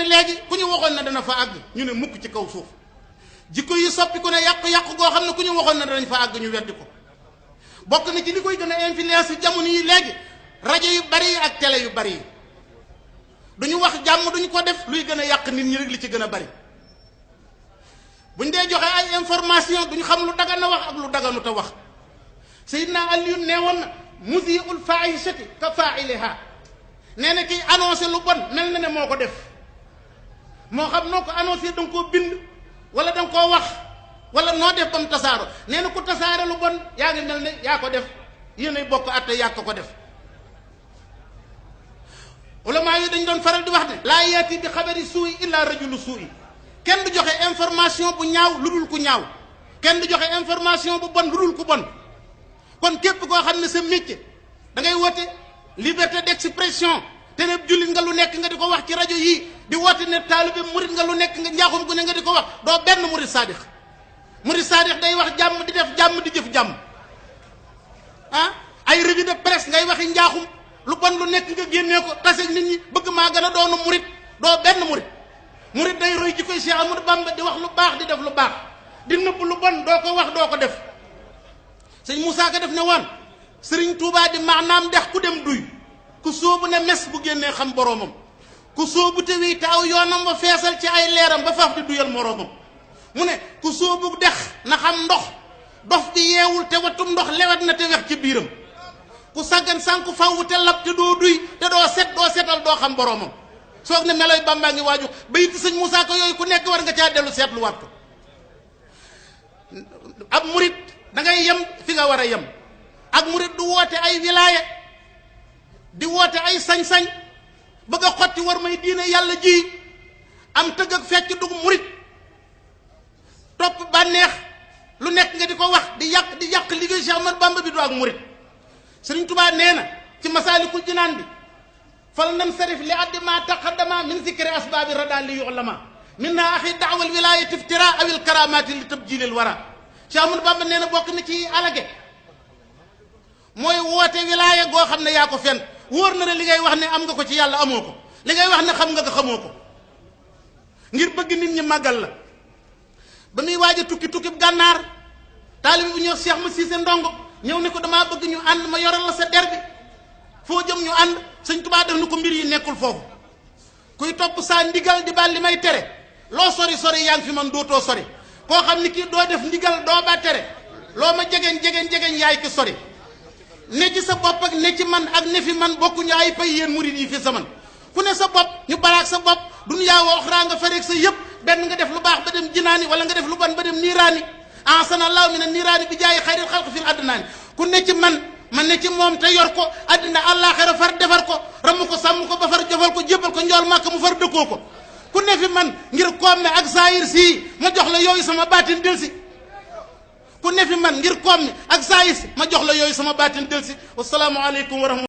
léegi ku ñu waxoon na dana fa àgg ñu ne mukk ci kaw suuf jikko yi soppi ku ne yàqu-yàqu goo xam ne ku ñu waxoon na danañ fa àgg ñu weddi ko bokk na ci li koy gën a influence jamono yi léegi rajo yu bari yi ak télé yu bari yi duñu wax jàmm duñu ko def luy gën a yàq nit ñi rek li ci gën a bari buñ dee joxe ay information duñu xam lu dagan a wax ak lu daganut a wax Seydina Aliyu nee woon na musii'ul faahishati ka faa'iliha nee na kiy annoncé lu bon mel na ne moo ko def moo xam noo ko annoncé da nga koo bind wala da nga koo wax wala noo def ba mu tasaaro nee na ku tasaare lu bon yaa ngi mel ne yaa ko def yéenay bokk atte yàq ko def ulama yi dañ doon faral di wax ne laa yaati bi xabari suuy illa rajulu suuy kenn du joxe information bu ñaaw lu dul ku ñaaw kenn du joxe information bu bon lu dul ku bon kon képp koo xam ne sa métier da ngay woote liberté d'expression te ne jullit nga lu nekk nga di ko wax ci rajo yii di woote ne taalibe murit nga lu nekk nga njaaxum gu ne nga di ko wax doo benn murit saadix day wax jàmm di def jàmm di jëf jàmm ah ay revue de presse ngay waxi njaaxum lu bon lu nekk nga génnee ko taseeg nit ñi bëgg maa gën a doonu murit doo benn murit day roy ji koy Cheikh Amadou Bamba di wax lu baax di def lu baax di nëbb lu bon doo ko wax doo ko def sëñ Moussa Ka def ne woon sëriñ Touba di maanaam dex ku dem duy ku sóobu ne mes bu génnee xam boroomam ku sóobu te wii te aw yoonam ba feesal ci ay leeram ba faaf di duyal moroomam mu ne ku sóobu dex na xam ndox dof bi yeewul te watum ndox lewet na te wex ci biiram ku saggan sànku fawwu te lab te doo duy te doo setal doo xam boroomam soog ne meloy Bàmbaa ngi waaju bayiti sëñ Moussa Ka yooyu ku nekk war nga caa dellu seetluwaat ko ab murit da ngay yem fi nga war a yem ak murit du woote ay wilaaya di woote ay sañ-sañ bëgg a xotti war may diine yàlla ji am tëgg ak fecc dugg murit topp bànneex lu nekk nga di ko wax di yàq liggéey Cheikh Ahmadou Bamba bi du ak murit Sëriñ Tuubaa nee na ci Masaalikul Jinaan bi fal nansarif li addi ma taqaddama min zikri asbaabi rada li yu'lama minna axi daawal wilayati iftira awil karamati li tabjilil wara Cheikh Ahmadou Bamba nee na bokk na ci alage mooy woote wilaaya goo xam ne yaa ko fen wóor na ne li ngay wax ne am nga ko ci yàlla amoo ko li ngay wax ne xam nga ko xamoo ko ngir bëgg nit ñi màggal la ba muy waaj a tukki gànnaar taalibi bu ñëw Cheikh ma Siise Ndongo ñëw ne ko damaa bëgg ñu ànd ma yoral la sa der bi foo jëm ñu ànd sëñ Tuubaa def na ko mbir yi nekkul foofu kuy topp saa ndigal di baal li may tere loo sori yaa ngi fi man dootoo sori koo xam ni kii doo def ndigal doo ba tere loo ma jegeñ yaay ki sori ne ci sa bopp ak ne ci man ak ne fi man bokkuñu ay pay yéen murid yi fi sa man ku ne sa bopp ñu baraak sa bopp dunyaa wa oxraa nga fareeg sa yëpp benn nga def lu baax ba dem jinaani wala nga def lu ban ba dem niiraani ahsanallahu mina niiraani bi jaayi xayril xalq fil adnaani ku ne ci man ne ci moom te yor ko addina àllaaxira far defar ko ramm ko sàmm ko ba far jofal ko jébbal ko njool màkk mu far dëkkoo ko ku ne fi man ngir koom mi ak saayir sii ma jox la yooyu sama baatin delsi ku ne fi man ngir koom mi ak saayir si ma jox la yooyu sama baatin delsi wasalaamu aleykum wa rahmatulah